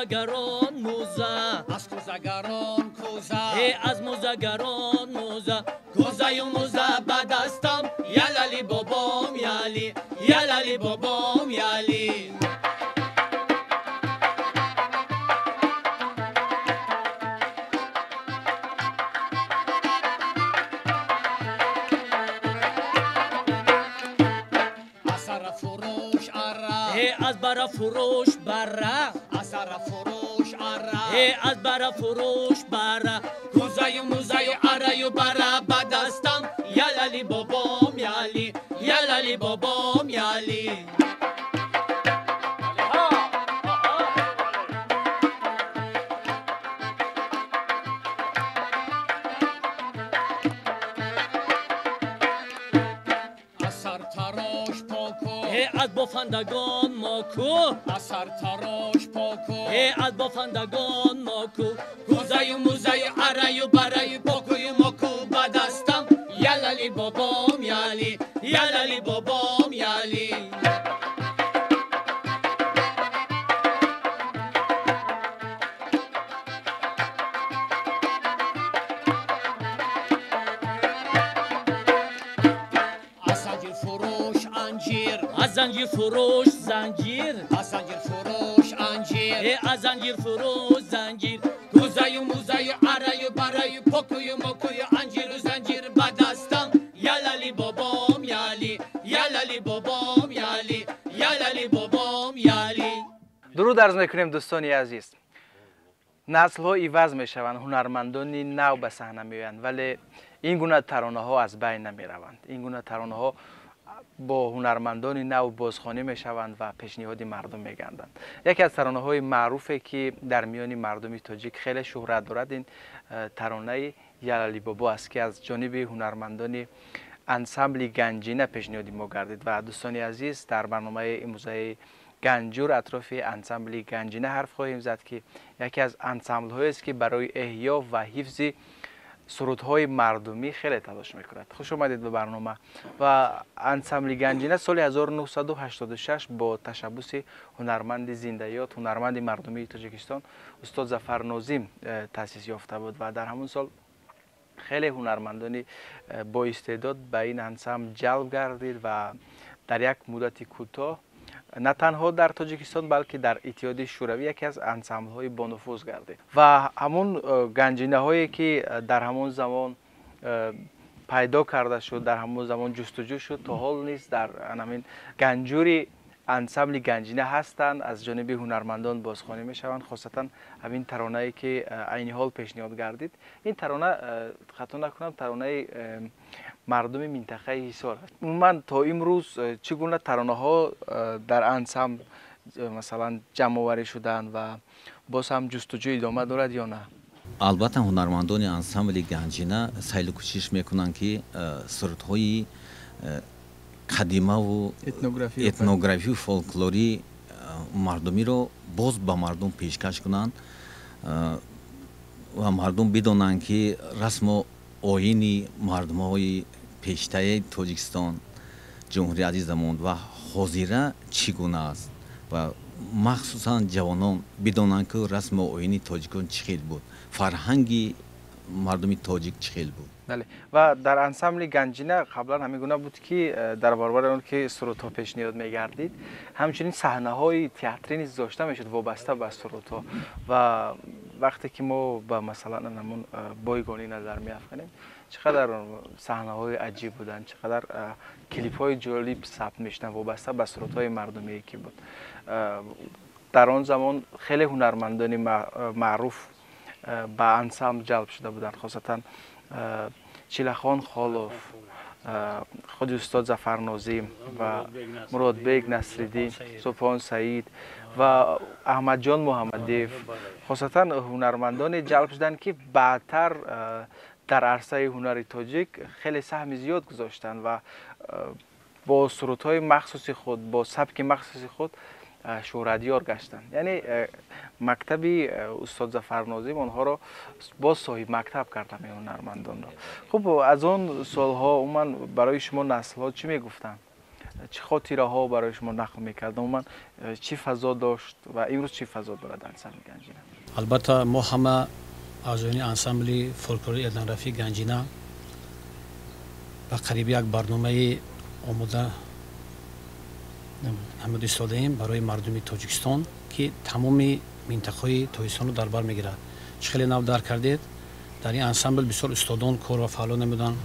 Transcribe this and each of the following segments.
Кӯзагарон мӯза, аз кӯзагарон кӯза, аз мӯзагарон мӯза, кӯзаю мӯза ба дастам, ялали бобом яли, ялали бобом яли. Аз бара фурӯш бара, аз бара фурӯш ара, аз бара фурӯш бара, кӯзаю мӯзаю араю бара ба дастам, ялали бобом яли, ялали бобом яли. Аз бофандагон моку, аз сартарош поку, аз бофандагон моку, кӯзаю мӯзаю араю бараю покую моку ба дастам, ялали бобом яли, ялали бобом яли. Аз занҷир фурӯш занҷир, аз занҷир фурӯш анҷир, аз занҷир фурӯш занҷир, кӯзаю мӯзаю араю бараю покую мокую анҷиру занҷир ба дастам, ялали бобом яли, ялали бобом яли, ялали бобом яли. Дуруд арз мекунем, дӯстони азиз. Наслҳо иваз мешаванд, ҳунармандони нав ба саҳна меоянд, вале ин гуна таронаҳо аз байн намераванд. Ин гуна таронаҳо бо ҳунармандони нав бозхонӣ мешаванд ва пешниҳоди мардум мегарданд. Яке аз таронаҳои маъруфе, ки дар миёни мардуми тоҷик хеле шӯҳрат дорад, ин таронаи Ялали бобо аст, ки аз ҷониби ҳунармандони ансамбли Ганҷина пешниҳоди мо гардид. Ва дӯстони азиз, дар барномаи имрӯзаи Ганҷур атрофи ансамбли Ганҷина ҳарф хоҳем зад, ки яке аз ансамблҳоест, ки барои эҳё ва ҳифзи сурудҳои мардумӣ хеле талош мекунад. Хуш омадед ба барнома. Ва ансамбли Ганҷина соли 1986 бо ташаббуси ҳунарманди зиндаёд, ҳунарманди мардумии Тоҷикистон устод Зафар Нозим таъсис ёфта буд ва дар ҳамон сол хеле ҳунармандони боистеъдод ба ин ансамбл ҷалб гардид ва дар як муддати кӯтоҳ на танҳо дар Тоҷикистон, балки дар Иттиҳоди Шӯравӣ яке аз ансамблҳои бонуфуз гардид. Ва ҳамон ганҷинаҳое, ки дар ҳамон замон пайдо карда шуд, дар ҳамон замон ҷустуҷӯ шуд, то ҳол низ дар ҳамин ганҷури ансамбли Ганҷина ҳастанд, аз ҷониби ҳунармандон бозхонӣ мешаванд. Хосатан ҳамин таронае, ки айни ҳол пешниҳод гардид, ин тарона, хато накунам, таронаи мардуми минтақаи Ҳисор аст. Умуман то имрӯз чӣ гуна таронаҳо дар ансамбл масалан ҷамъоварӣ шуданд ва боз ҳам ҷустуҷӯ идома дорад ё на? Албатта, ҳунармандони ансамбли Ганҷина сайлу кӯшиш мекунанд, ки сурудҳои қадимаву этнографию фолклории мардумиро боз ба мардум пешкаш кунанд ва мардум бидонанд, ки расму оини мардумҳои пештаи Тоҷикистон, ҷумҳурии азизамон ва ҳозира чӣ гуна аст ва махсусан ҷавонон бидонанд, ки расму оини тоҷикон чӣ хел буд, фарҳанги мардуми тоҷик чӣ хел буд. Бале, ва дар ансамбли Ганҷина қаблан ҳамин гуна буд, ки дар баробари он ки сурудҳо пешниҳод мегардид, ҳамчунин саҳнаҳои театрӣ низ дошта мешуд вобаста ба сурудҳо. Ва вақте ки мо ба масалан ҳамон бойгонӣ назар меафканем, чӣ қадар саҳнаҳои аҷиб буданд, чӣ қадар клипҳои ҷолиб сабт мешуданд вобаста ба сурудҳои мардумие ки буд. Дар он замон хеле ҳунармандони маъруф ба ансамбл ҷалб шуда буданд, хосатан Чилахон Холов, худи устод Зафар Нозим ва Муродбек Насриддин, Субҳон Саид ва Аҳмадҷон Муҳаммадиев. Хосатан ҳунармандоне ҷалб шуданд, ки баъдтар дар арсаи ҳунари тоҷик хеле саҳми зиёд гузоштанд ва бо сурудҳои махсуси худ, бо сабки махсуси худ шӯҳратёр гаштанд. Яъне мактаби устод Зафар Нозим онҳоро боз соҳиб мактаб карда ҳунармандонро. Хуб, аз он солҳо умуман барои шумо наслҳо чӣ мегуфтанд? Чӣ хотираҳо барои шумо нақл мекард? Умуман чӣ фазо дошт ва имрӯз чӣ фазо дорад ансамбли Ганҷина? Албатта, мо ҳама аъзоёни ансамбли фолклори этнографии Ганҷина ба қариби як барномаи омода намуда истодаем барои мардуми Тоҷикистон, ки тамоми минтақаҳои Тоҷикистонро дар бар мегирад. Чӣ хеле нав дарк кардед, дар ин ансамбл бисёр устодон кор ва фаъолият намуданд: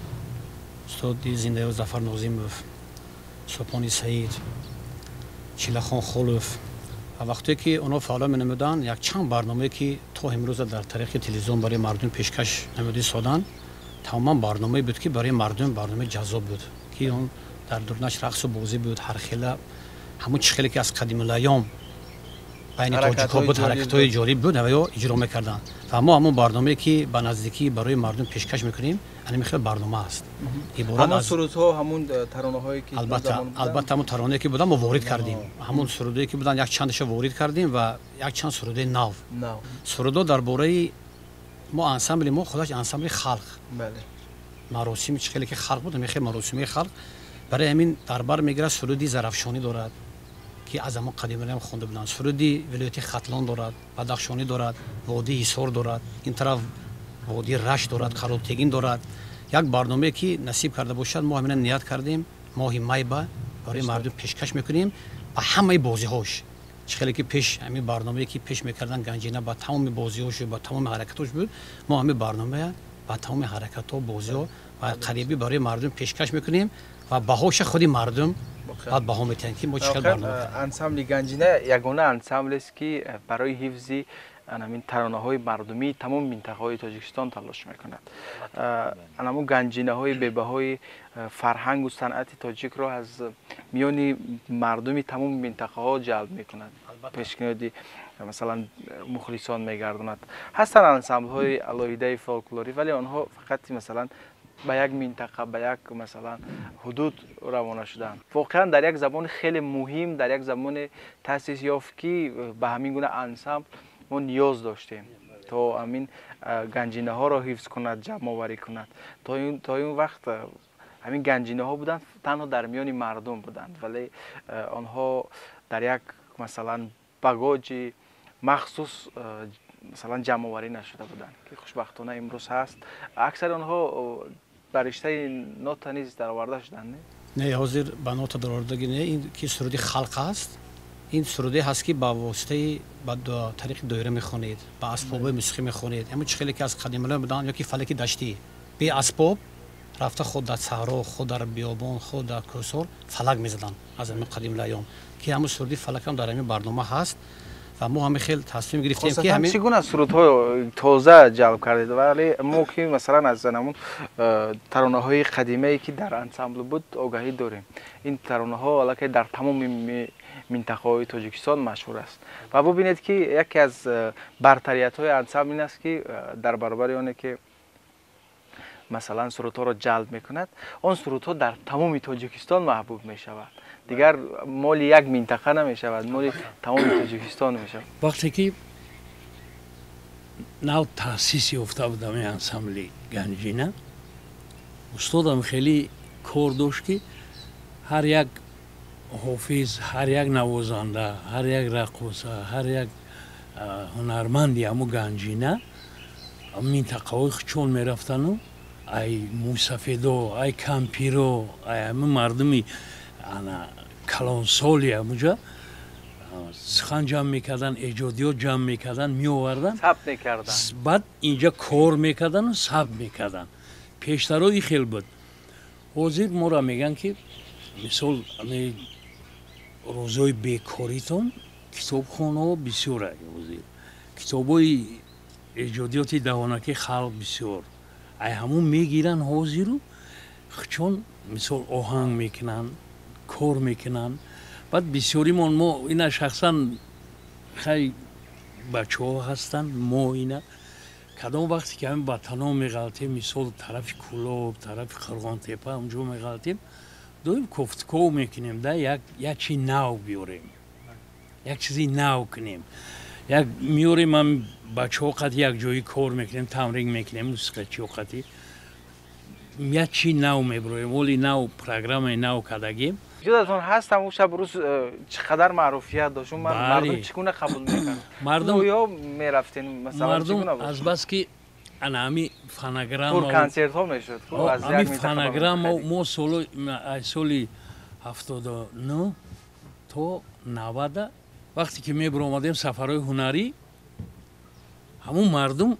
устоди зиндаёд Зафар Нозимов, Субҳони Саид, Чилахон Холов. Ва вақтое ки онҳо фаъолият менамуданд, якчанд барномае ки то имрӯза дар тариқи телевизион барои мардум пешкаш намуда истоданд, тамоман барномае буд, ки барои мардум барномаи ҷаззоб буд, ки он дар дурнаш рақсу бозӣ буд, ҳархела ҳамун чӣ хеле ки аз қадимулайём байни тоҷикҳо буд, ҳаракатҳои ҷолиб буд ва ё иҷро мекарданд. Ва мо ҳамон барномае ки ба наздикӣ барои мардум пешкаш мекунем, ҳамин хел барнома аст. Иборат аз сурудҳо, ҳамун таронаҳое ки албатта, албатта, ҳамун таронае ки буданд, мо ворид кардем, ҳамун сурудое ки буданд, як чандаша ворид кардем ва як чанд сурудаи нав. Сурудҳо дар бораи мо, ансамбли мо худаш ансамбли халқ, маросими чӣ хеле ки халқ буд, ҳамин хел маросимҳои халқ. Барои ҳамин дар бар мегирад: суруди Зарафшонӣ дорад, ки аз ҳамон қадимаам хонда буданд, суруди вилояти Хатлон дорад, Бадахшонӣ дорад, водии Ҳисор дорад, ин тараф водии Рашт дорад, Қаротегин дорад. Як барномае ки насиб карда бошад, мо ҳамина ният кардем, моҳи май ба барои мардум пешкаш мекунем ба ҳамаи бозиҳош. Чӣ хеле ки пеш ҳамин барномае ки пеш мекардан Ганҷина ба тамоми бозиҳошу ба тамоми ҳаракатҳош буд, мо ҳамин барномая ба тамоми ҳаракатҳо, бозиҳо ва қарибӣ барои мардум пешкаш мекунем ва баҳоша худи мардум баъд баҳо метиҳанд, ки мо чӣ хел барнома. Ансамбли Ганҷина ягона ансамблест, ки барои ҳифзи ҳамин таронаҳои мардумии тамоми минтақаҳои Тоҷикистон талош мекунад. Анамун ганҷинаҳои бебаҳои фарҳангу санъати тоҷикро аз миёни мардуми тамоми минтақаҳо ҷалб мекунад, пешниҳоди масалан мухлисон мегардонад. Ҳастанд ансамблҳои алоҳидаи фолклорӣ, вале онҳо фақат масалан ба як минтақа, ба як масалан ҳудуд равона шуданд. Воқеан дар як забони хеле муҳим, дар як замоне таъсис ёфт, ки ба ҳамин гуна ансамбл мо ниёз доштем, то ҳамин ганҷинаҳоро ҳифз кунад, ҷамъоварӣ кунад. То ин вақт ҳамин ганҷинаҳо буданд, танҳо дар миёни мардум буданд, вале онҳо дар як масалан багоҷи махсус масалан ҷамъоварӣ нашуда буданд, ки хушбахтона имрӯз ҳаст. Аксари онҳо ба риштаи нота низ дароварда шуданд? Не, ҳозир ба нота даровардагӣ не. Ин ки суруди халқ аст, ин суруде ҳаст, ки ба воситаи ба тариқи доира мехонед, ба асбобҳои мусиқӣ мехонед, ҳамун чӣ хеле ки аз қадималон буданд, ё ки фалаки даштӣ бе асбоб рафта, худ дар саҳро, худ дар биёбон, худ дар кӯҳсор фалак мезаданд аз ҳамин қадимулайём, ки ҳамун суруди фалакам дар ҳамин барнома ҳаст. Ва мо ҳамин хел тасмим гирифтем, ки ҳамин чӣ гуна сурудҳо тоза ҷалб кардед? Вале мо ки масалан аз ҳамун таронаҳои қадимае, ки дар ансамбл буд, огаҳӣ дорем. Ин таронаҳо аллакай дар тамоми минтақаҳои Тоҷикистон машҳур аст. Ва бубинед, ки яке аз бартариятҳои ансамбл ин аст, ки дар баробари оне ки масалан сурудҳоро ҷалб мекунад, он сурудҳо дар тамоми Тоҷикистон маҳбуб мешавад, дигар моли як минтақа намешавад, моли тамоми Тоҷикистон мешавад. Вақте ки нав таъсис ёфта будам ин ансамбли Ганҷина, устодам хеле кор дошт, ки ҳар як ҳофиз, ҳар як навозанда, ҳар як раққоса, ҳар як ҳунарманди ҳаму Ганҷина минтақаҳои хучон мерафтану ай мӯйсафедо, ай кампиро, ай ҳами мардуми ана калонсоли ҳамуҷа сухан ҷамъ мекарданд, эҷодиёт ҷамъ мекарданд, меоварданд, сабт мекарданд, баъд инҷа кор мекарданду сабт мекарданд. Пештаро и хел буд. Ҳозир моро мегӯянд, ки мисол рӯзҳои бекоритон китобхонаҳо бисёр, ҳозир китобҳои эҷодиёти давонаки халқ бисёр, ай ҳамун мегиранд ҳозиру чун мисол оҳанг мекунанд, кор мекунанд. Баъд бисёримон мо ина шахсан, хай, бачаҳо ҳастанд, мо ина кадом вақте ки ҳамин ба тано меғалтем, мисол тарафи Кӯлоб, тарафи Қирғонтепа, онҷо меғалтем, доим кофтуков мекунем да як чи нав биёрем, як чизи нав кунем, як меорем, ам бачаҳо қати як ҷои кор мекунем, тамрин мекунем, мусиқачиҳо қати. Як чи нав меброем, оли нав, программаи нав кардагим. Ёдатон ҳаст ҳамун шаб рӯз чӣ қадар маъруфият дошт? Мардум чӣ гуна қабул мекард? Мардум ё мерафтен, масалан, чӣ гуна буд? Азбаски ана ҳами фонограмма пур консертҳо мешуд. Ҳами фонограмма мо соли 79 то 90 вақте ки мебиромадем сафарҳои ҳунарӣ, ҳамун мардум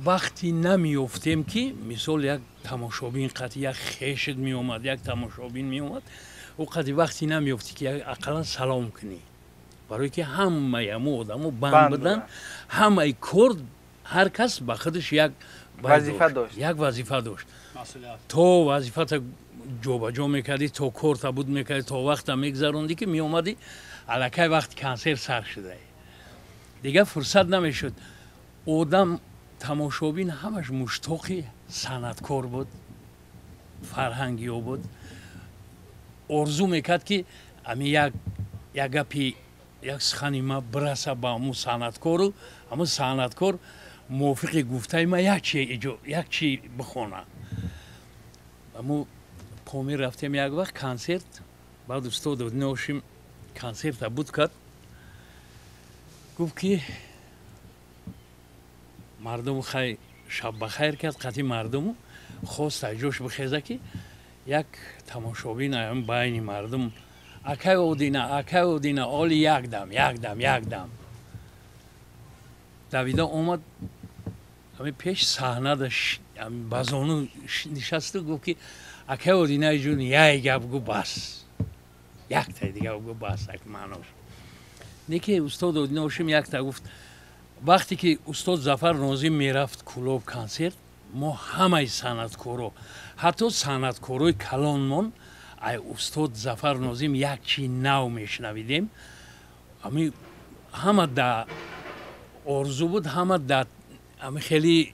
вақте намеёфтем ки мисол як тамошобин қати як хешет меомад, як тамошобин меомад, ӯ қати вақте намеёфтӣ ки ақаллан салом кунӣ, барое ки ҳамаи ҳамун одамо банд буданд, ҳамаи кор ҳар кас ба худаш як вазифа дошт, як вазифа дошт. То вазифата ҷобаҷо мекардӣ, то корта буд мекардӣ, то вақта мегзарондӣ ки меомадӣ, аллакай вақти консерт сар шуда, дигар фурсат намешуд. Одам тамошобин ҳамаш муштоқи санъаткор буд, фарҳангиё буд, орзу мекард ки ами як гапи, як сухани ма бираса ба ҳамун санъаткору ҳамун санъаткор мувофиқи гуфтаи ма як чи бихона. Мо Помир рафтем як вақт консерт, баъд устод Одиношим консерта буд кард, гуфт ки мардуму хай шаб бахайр кард, қатъи мардуму хост аз ҷош бихеза ки як тамошобин ам байни мардум акай Одина, акай Одина, оли якдам, якдам, якдам давида омад, ами пеш саҳнада ба зону нишасту гуфт ки акай Одинаи ҷун, яй гап гу бас, яктай дига гу бас, ак маънош не ки устод Одиношим якта гуфт. Вақте ки устод Зафар Нозим мерафт Кӯлоб консерт, мо ҳамаи санъаткоро, ҳатто санъаткорои калонмон ай устод Зафар Нозим як чи нав мешунавидем. Ами ҳама да орзу буд, ҳама да ами хеле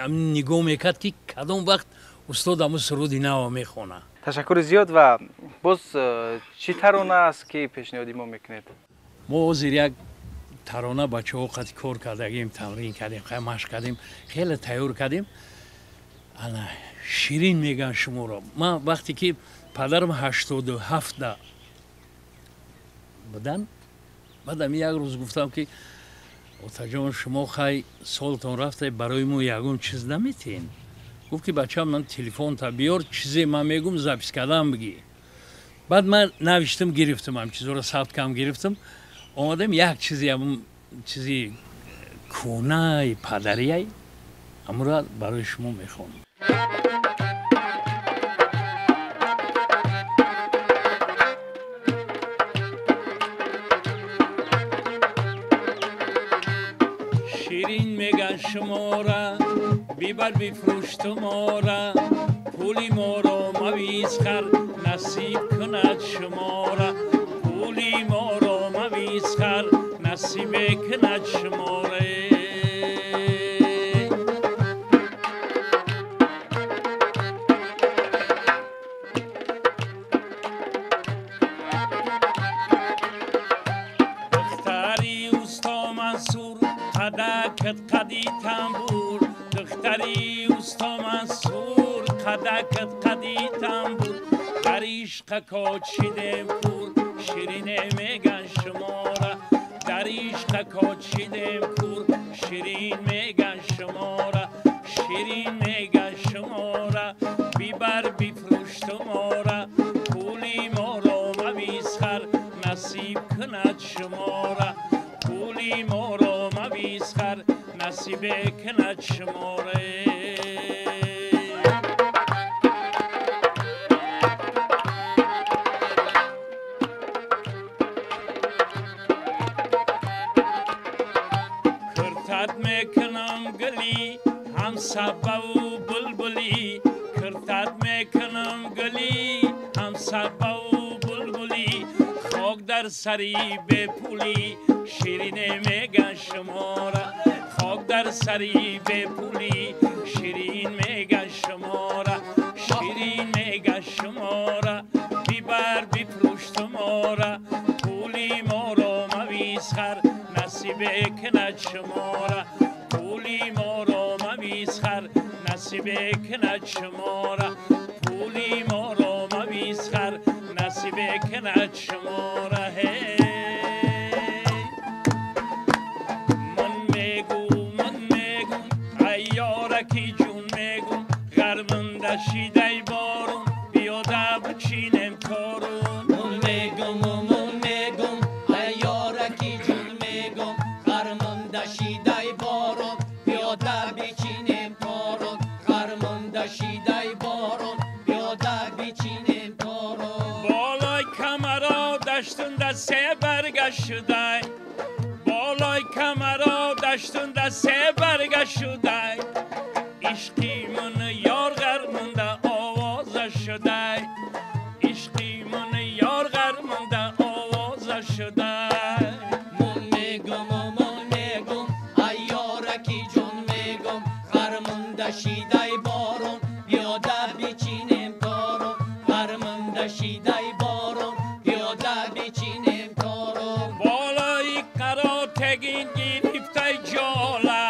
нигоҳ мекард ки кадом вақт устод ҳамун суруди нава мехона. Ташаккури зиёд. Ва боз чӣ тарона аст ки пешниҳоди мо мекунед? Мо ҳозир як тарона бачаҳо қати кор кардагим, тамрин кардем, хай машқ кардем, хеле тайёр кардем. Ана ширин мегӯянд шуморо. Ман вақте ки падарам 87 буданд, баъд ами як рӯз гуфтам ки отаҷон, шумо хай солтон рафта, барои мо ягон чиз наметиҳен. Гуфт ки бачаам, ман телефонта биёр, чизе ман мегум, запис кардам бигӣ. Баъд ман навиштам, гирифтам, ҳам чизоро сабт кам гирифтам, омадем як чизи, ҳамун чизи кӯнаи падарияй, ҳамура барои шумо мехонам. Ширин меган шумора, бибар бифрӯш тумора, пули моро мавизхар, насиб кунад шумора, пули моро мавизхар, насиб кунад шумора. Духтари усто Мансур, қадакат қади тамбур, духтари усто Мансур, қадакат қади тамбур, дар ишқа кочидем кур, ширине меган шумора, дар ишқа кочидем кур, ширин меган шумора, ширин меган шумора, бибар бифрӯш тумора, пули моро мавизхар, насиб кунад шумора, пули моро мавизхар, насиб кунад шумора. Киртат мекунам гулӣ, ҳамсабаву булбулӣ, киртат мекунам гулӣ, ҳамсабаву булбулӣ, хок дар сари бепулӣ, ширине меган шумора, хок дар сари бепулӣ, ширин меган шумора, ширин меган шумора, бибар бифрӯш тумора, пули моро мавизхар, насиб кунад шумора, пули насибе кунад шумора пули моро мавизхар насибе кунад шумора ман мегум ман мегум айёраки ҷун мегум ғармында шидай борун биёда бичинем корун ман мегум ман мегум айёраки ҷун мегум ғармында шидай борун биёда бичинем корун ғармында шидай борун биёда бичинем корун болои камаро даштунда се барга шудай болои камаро даштунда се барга шудай ишқи ман ёр ғармында овоза шудай ишқи ман ёр ғармында овоза шудай ман мегум ман мегум айёраки ҷун мегум ғармында шидай борун биёда бичинем корун ғармында шидай борун биёда бичинем корун болои қаро тегин гирифтай ҷола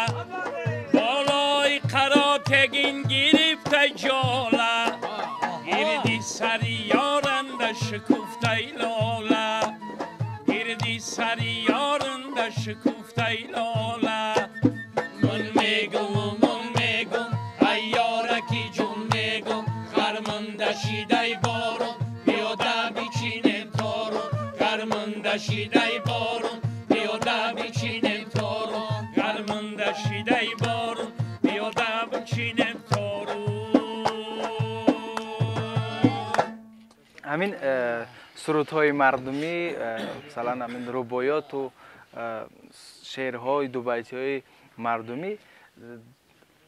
болои қаро тегин гирифтай ҷола гирди сари ёранда шукуфтай лола гирди сари ёранда шукуфтай лола ман мегум ман мегум айёраки ҷун мегум ғармында шидай борун биёда бичинем торун ғармында шидай борун биёда бичинем торун ғармында шидай борун биёда бичинем торун. Ҳамин сурудҳои мардумӣ масалан ҳамин рубоёту шеърҳои дубайтиҳои мардумӣ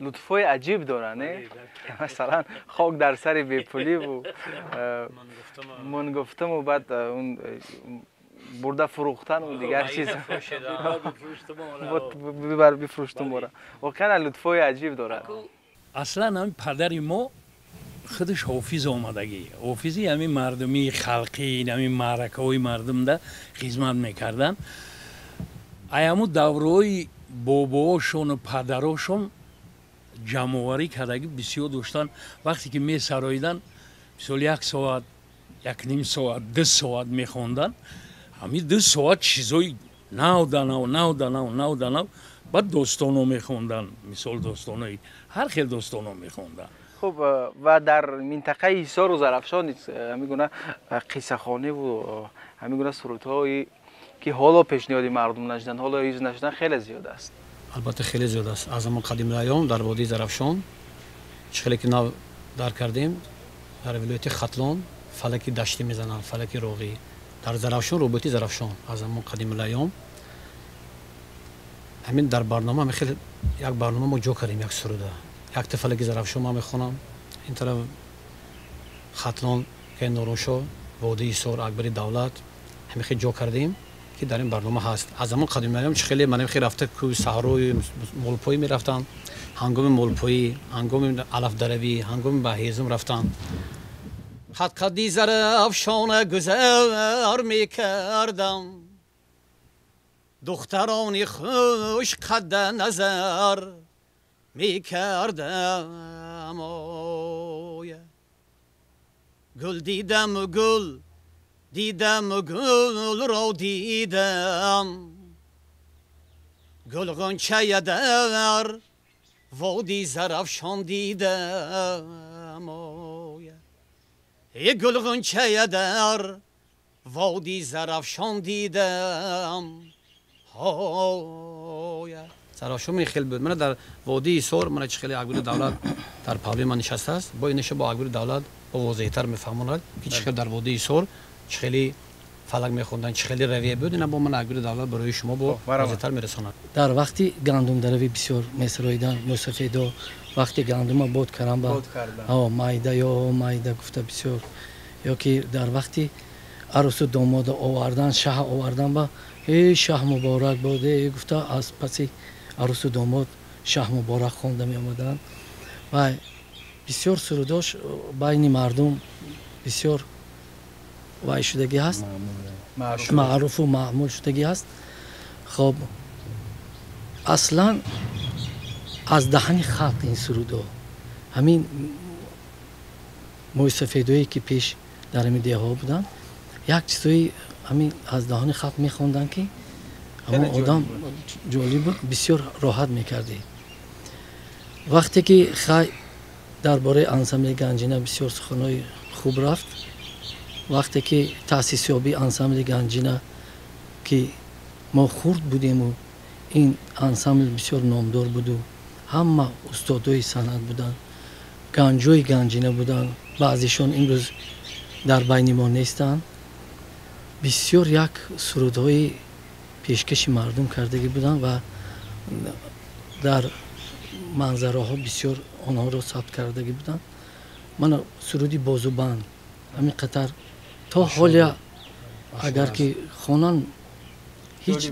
лутфҳои аҷиб доранд, не? Масалан хок дар сари бепуливу ман гуфтаму баъд он бурда фурӯхтану дигар чиз бибар бифурӯштум бора. Воқеан лутфҳои аҷиб дорад. Аслан ҳамин падари мо худаш ҳофиз омадагӣ, ҳофизи ҳамин мардумии халқӣ, ҳамин маъракаҳои мардумда хизмат мекарданд. Ай ҳамун давраҳои бобоошону падарошон ҷамъоварӣ кардагӣ бисёр доштанд. Вақте ки месароиданд, мисол як соат, як ним соат, 2 соат мехонданд. Ҳамин 2 соат чизои нав да нав, нав да нав, нав да нав, баъд достоно мехонданд, мисол достонои ҳар хел достоно мехонданд. Хуб, ва дар минтақаи Ҳисору Зарафшон низ ҳамин гуна қиссахониву ҳамин гуна сурудҳое ки ҳоло пешниҳоди мардум нашуданд, ҳоло ҳифз нашуданд, хеле зиёд аст. Албатта хеле зиёд аст. Аз ҳамон қадимулайём дар водии Зарафшон чӣ хеле ки нав дар кардем, дар вилояти Хатлон фалаки даштӣ мезананд, фалаки роғӣ, дар Зарафшон руботи Зарафшон аз ҳамон қадимулайём ҳамин дар барнома ҳамин хеле як барнома мо ҷо кардем, як суруда, якта фалаки Зарафшон ман мехонам, ин тараф Хатлон ки Норуншо, водии Ҳисор Акбари Давлат, ҳамин хеле ҷо кардем ки дар ин барнома ҳаст. Аз ҳамон қадимулайём чӣ хеле манам хеле рафта кӯҳи саҳрои молпоӣ мерафтанд, ҳангоми молпоӣ, ҳангоми алафдаравӣ, ҳангоми ба ҳезум рафтан. Қад-қадди Зарафшона гузар мекардам, духтарони хуш қадда назар мекардам. Оя гул дидам, гул дидам, гулро дидам, гулғунчая дар водии Зарафшон дидам. Оя гулғунчая дар водии Зарафшон дидам. Оя Зарафшон хеле буд. Мана дар водии Ҳисор мана чӣ хеле Акбари Давлат дар паҳлӯи ман нишастааст, бо инаша бо Акбари Давлат бо возеҳтар мефаҳмонад ки чӣ хел дар водии Ҳисор чӣ хеле фалак мехонданд, чӣ хеле равия буд. Ина бо ман Акбари Давлат барои шумо бо возеҳтар мерасонад. Дар вақти гандумдаравӣ бисёр месароиданд мӯсафедо, вақти гандума бод кардан ба майда ё майда гуфта бисёр, ё ки дар вақти арӯсу домода овардан, шаҳ овардан ба эй шаҳ муборак бод гуфта аз паси арӯсу домод шаҳ муборак хонда меомаданд. Ва бисёр сурудош байни мардум бисёр вай шудагӣ ҳаст, маъруфу маъмул шудагӣ ҳаст. Хоб аслан аз даҳани халқ ин сурудо Ҳамин мӯйсафедое ки пеш дар ҳамин деҳаҳо буданд, як чизҳои ҳамин аз даҳони халқ мехонданд, ки ҳамон одам ҷолиб буд, бисёр роҳат мекардед. Вақте ки хай дар бораи ансамбли Ганҷина бисёр суханҳои хуб рафт, вақте ки таъсисёбии ансамбли Ганҷина, ки мо хурд будему ин ансамбл бисёр номдор буду, ҳама устодои санъат буданд, ганҷои Ганҷина буданд, баъзешон имрӯз дар байни мо нестанд. Бисёр як сурудҳои пешкаши мардум кардагӣ буданд ва дар манзараҳо бисёр онҳоро сабт кардагӣ буданд. Мана суруди Бозубанд ҳамин қатар то ҳолия агар ки хонан, ҳеҷ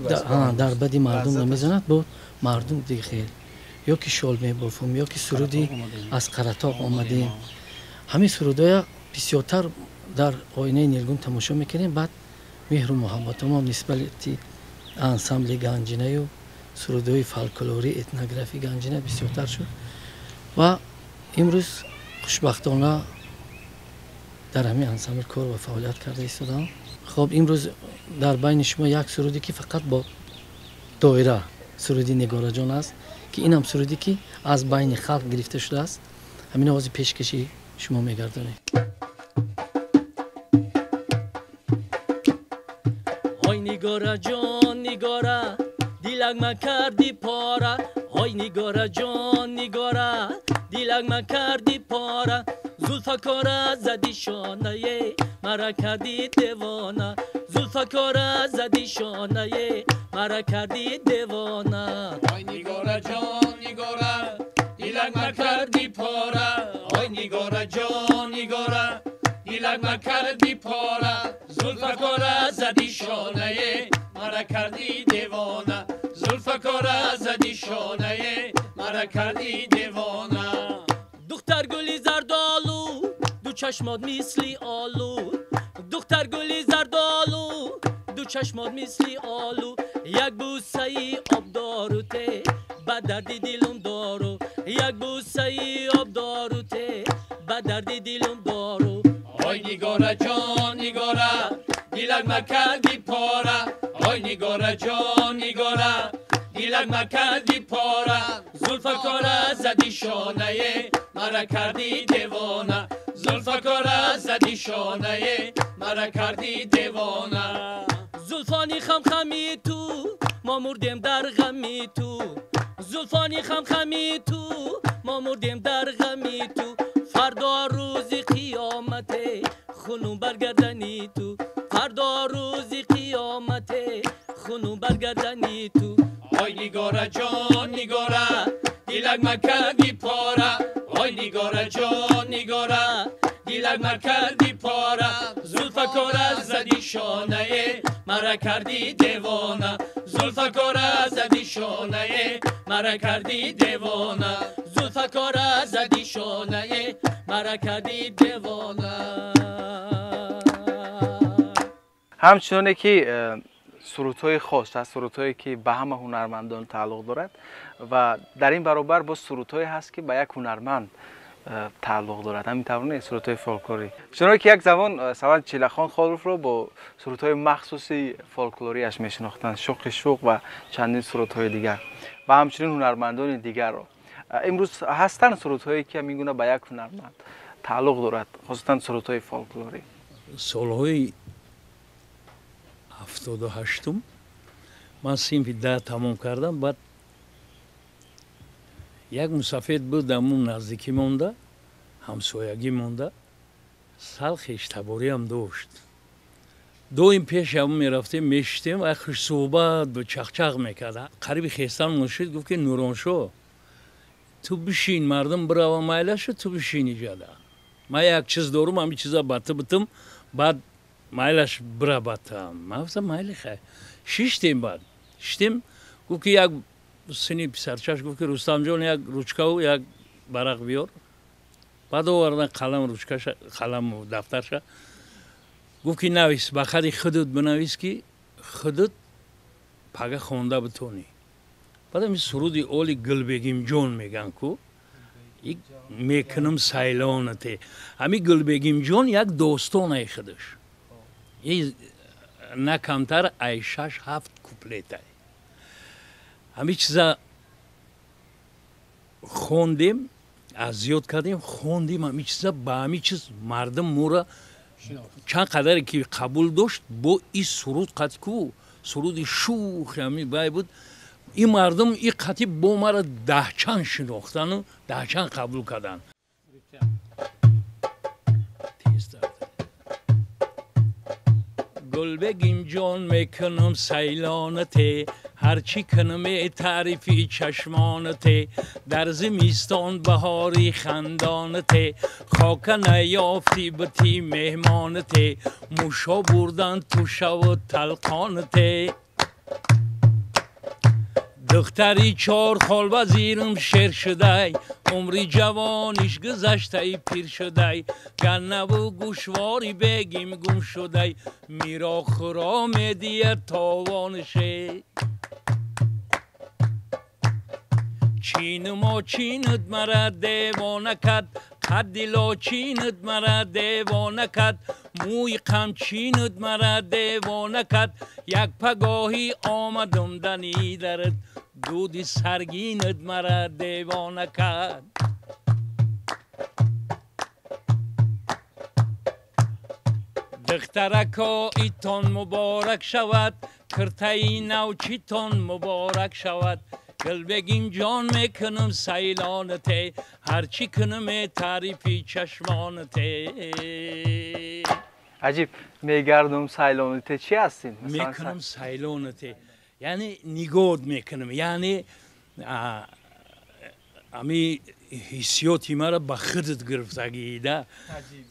дар бади мардум намезанад, бо мардум дигахел. Ё ки шол мебофум, ё ки суруди аз Қаратоқ омадем. Ҳамин сурудҳоя бисёртар дар оинаи нилгун тамошо мекунем. Баъд меҳру муҳаббатамо нисбати ансамбли Ганҷинаю сурудҳои фолклорӣ, этнографии Ганҷина бисёртар шуд ва имрӯз хушбахтона дар ҳамин ансамбл кор ва фаъолият карда истодам. Хоб, имрӯз дар байни шумо як суруде ки фақат бо доира, суруди Нигораҷон аст, ки инам суруде ки аз байни халқ гирифта шудааст, ҳамин овози пешкаши шумо мегардонед. Ой Нигораҷон, Нигора, дилак ма карди пора. Ой Нигораҷон, Нигора, дилак ма карди пора. Зулфакора зади шонае, мара карди девона. Зулфакора зади шонае, мара карди девона. Ой Нигораҷон, Нигора, дилак ма карди пора. Ой Нигораҷон, Нигора, дилак ма карди пора. Зулфакора зади шонае, мара карди девона. Зулфакора зади шонае, мара карди девона. Духтар гули зардолу, ду чашмот мисли олу. Духтар гули зардолу, ду чашмот мисли олу. Як бусаи обдору те, ба дарди дилум дору. Як бусаи обдору те, ба дарди дилум дору. Ой Нигораҷон, Нигора, дилак ма карди пора. Ой Нигораҷон, Нигора, дилак ма карди пора. Зулфакора зади шонае, мара карди девона. Зулфакора зади шонае, мара карди девона. Зулфони хамхами ту, мо мурдем дар ғами ту. Зулфони хамхами ту, мо мурдем дар ғами ту. Фардо рӯзи қиёмате, хунум баргардани ту. Фардо рӯзи қиёмате, хунум баргардани ту. Ой Нигораҷон, Нигора, дилак ма карди пора. Ой Нигораҷон, Нигора, дилак ма карди пора. Зулфакора зади шонае, мара карди девона. Зулфакора зади шонае, мара карди девона. Зулфакора зади шонае, мара карди девона. Ҳамчуноне ки сурудҳои хос аст, сурудҳое ки ба ҳама ҳунармандон тааллуқ дорад ва дар ин баробар боз сурудҳое ҳаст, ки ба як ҳунарманд тааллуқ дорад. Ҳамин тавр не, сурудҳои фолклорӣ. Чуноне ки як замон масалан Чилахон Холовро бо сурудҳои махсуси фолклориаш мешинохтанд, Шуқи шуқ ва чандин сурудҳои дигар ва ҳамчунин ҳунармандони дигарро. Имрӯз ҳастанд сурудҳое ки ҳамин гуна ба як ҳунарманд тааллуқ дорад, хусусан сурудҳои фолклорӣ. Солҳои 78 ман синфи 10 тамом кардам. Баъд як мусафед буд, амун наздикӣ монда, ҳамсоягӣ монда, сал хештабориам дошт. Доим пеши ҳамун мерафтем, мешиштем, ва хушсуҳбат бу, чақчақ мекард. Қариби хестан мушид, гуфт ки Нуроншо, ту бишин, мардум бирава майлашу, ту бишин иҷада. Ман як чиз дорум, ҳамин чиза ба ту битум, баъд майлаш бира батам. Ман гуфтам майли хай. Шиштем баъд. Шиштем, гуфт ки як сини писарчаш гуфт ки Рустамҷон, як ручкаву як барақ биёр. Баъд овардан қалам, ручкаша, қаламу дафтарша. Гуфт ки навис, ба хади худут бинавис, ки худут пага хонда битонӣ. Баъд ҳамин суруди оли Гулбегимҷон меган ку, Мекунам сайлонате. Ҳами Гулбегимҷон як достонаи худаш. На камтар ай 6-7 куплетай. Ҳами чиза хондем, аз ёд кардем, хондем ҳами чиза, ба ҳами чиз мардум моро чанд қадаре ки қабул дошт, бо и суруд қати ку суруди шӯхи ҳами бай буд. Ин мардум и қати бо мара даҳчанд шинохтану даҳчанд қабул карданд. Гулбегимҷон мекунам сайлонате, ҳарчи кунам таърифи чашмонате, дар зимистон баҳори хандонате, хока наёфтӣ бити меҳмонате, мушо бурдан тушаву талқонате. Духтари чор хол вазирам шер шудай, умри ҷавониш гузаштаи пир шудай, ганнаву гӯшвори бегим гум шудай, мирохӯро медиҳад товонише. Чинумо чинут мара девона кард, қадди лочинут мара девона кард, мӯи қамчинут мара девона кард, як пагоҳӣ омадум данидарат, дуди саргинат мара девона кард. Духтарако итон муборак шавад, киртаи навчитон муборак шавад. Гулбегимҷон мекунам сайлонате, ҳарчи кунам таърифи чашмонате. Аҷиб, мегардум сайлонате чи ҳастин? Мекунам сайлонате, яъне нигоҳ мекунам, яъне ами ҳиссиёти мара ба худат гирифтагида.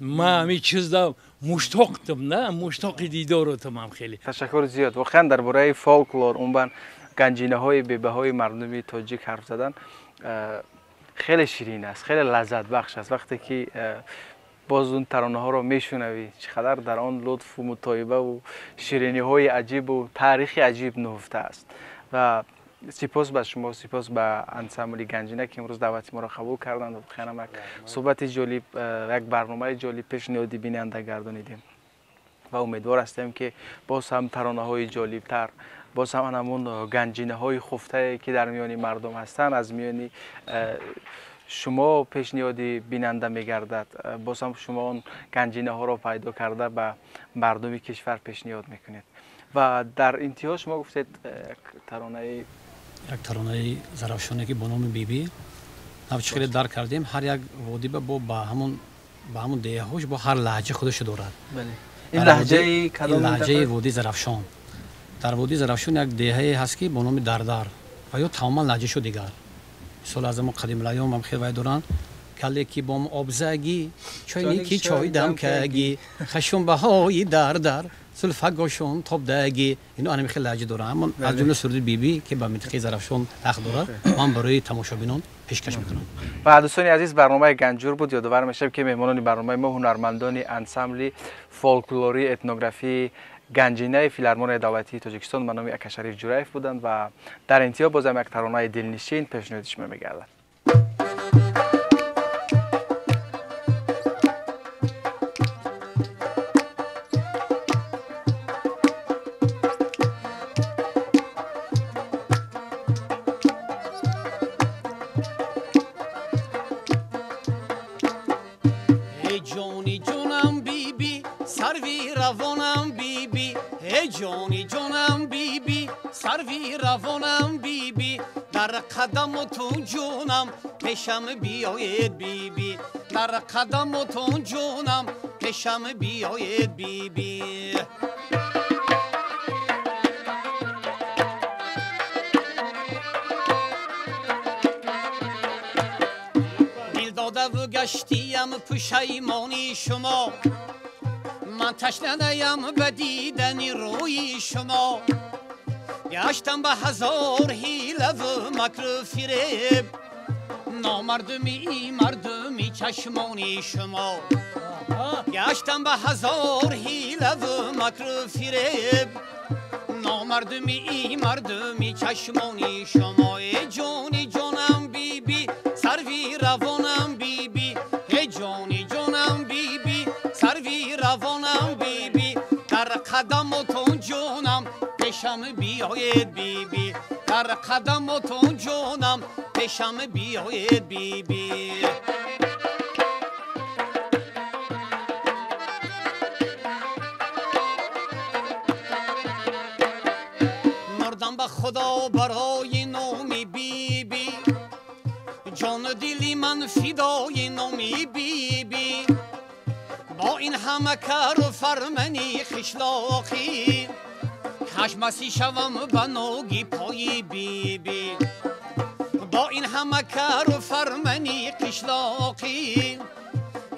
Ма ами чизда муштоқтам, на муштоқи дидоротамам хеле. Ташаккур зиёд. Воқеан дар бораи фолклор, умуман ганҷинаҳои бебаҳои мардуми тоҷик ҳарф задан хеле ширин аст, хеле лаззатбахш аст. Вақте ки боз он таронаҳоро мешунавӣ, чӣ қадар дар он лутфу мутоибаву шириниҳои аҷибу таърихи аҷиб нуҳуфта аст. Ва сипос ба шумо, сипос ба ансамбли Ганҷина, ки имрӯз даъвати моро қабул карданд. Воқеан як суҳбати ҷолиб, як барномаи ҷолиб пешниҳоди бинанда гардонидем ва умедвор ҳастем, ки боз ҳам таронаҳои ҷолибтар, боз ҳам ҳамон ганҷинаҳои хуфтае, ки дар миёни мардум ҳастанд, аз миёни шумо пешниҳоди бинанда мегардад. Боз ҳам шумо он ганҷинаҳоро пайдо карда ба мардуми кишвар пешниҳод мекунед. Ва дар интиҳо шумо гуфтед як таронаи Зарафшоне, ки бо номи Бибӣ навчи хеле дар кардем. Ҳар як водиба бо ба ҳамон деҳаҳош бо ҳар лаҳҷа худашо дорад. Ин лаҳҷаи кадом? Лаҳҷаи водии Зарафшон. Дар водии Зарафшон як деҳае ҳаст, ки бо номи Дардар, ва ё тамоман лаҳҷашо дигар. Мисол аз ҳамон қадимлаём ҳам хел вай доранд. Кале ки бом обзагӣ, чойники чой дамкагӣ, хашумбаҳои Дардар, зулфагошон тобдагӣ. Ино анами хел лаҳҷа доранд. Ҳамон аз ҷумла суруди Бибӣ, ки ба минтақаи Зарафшон ҳақ дорад, ман барои тамошобинон пешкаш мекунам. Ва дӯстони азиз, барномаи Ганҷур буд. Ёдовар мешавем, ки меҳмонони барномаи мо ҳунармандони ансамбли фолклории этнографии Ганҷинаи филармонияи давлатии Тоҷикистон ба номи Акашариф Ҷураев буданд ва дар интиҳо бозам як таронаи дилнишин пешниҳоди шумо мегардад. Ҷони ҷонам биби, сарви равонам биби, дар қадамутон ҷонам пешам биёед биби, дар қадамутон ҷонам пешам биёед биби. Дил додаву гаштиям пушаймони шумо, ман ташнанаям ба дидани рӯи шумо, гаштам ба ҳазор ҳилаву макру фиреб, номардуми мардуми чашмони шумо, гаштам ба ҳазор ҳилаву макру фиреб, номардуми мардуми чашмони шумо. Э ҷони ҷонам биби, сарви равонам қадаматон ҷонам пешам биёед биби, дар қадаматон ҷонам пешам биёед биби. Мурдам ба Худо барои номи биби, ҷону дили ман фидои номи биби. Бо ин ҳама кару фармани қишлоқӣ, кашмасӣ шавам ба ноги пои биби. Бо ин ҳама кару фармани қишлоқӣ,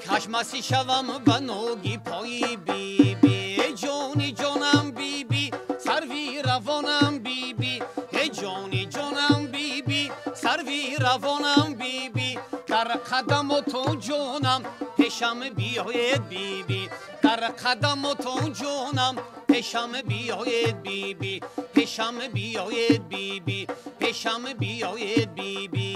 кашмасӣ шавам ба ноги пои биби. Ҷони ҷонам биби, сарви равонам биби, ҷони ҷонам биби, сарви равонам биби. Дар қадаматон ҷонам пешам биёед биби, дар қадаматон ҷонам пешам биёед биби, пешам биёед биби, пешам биёед биби.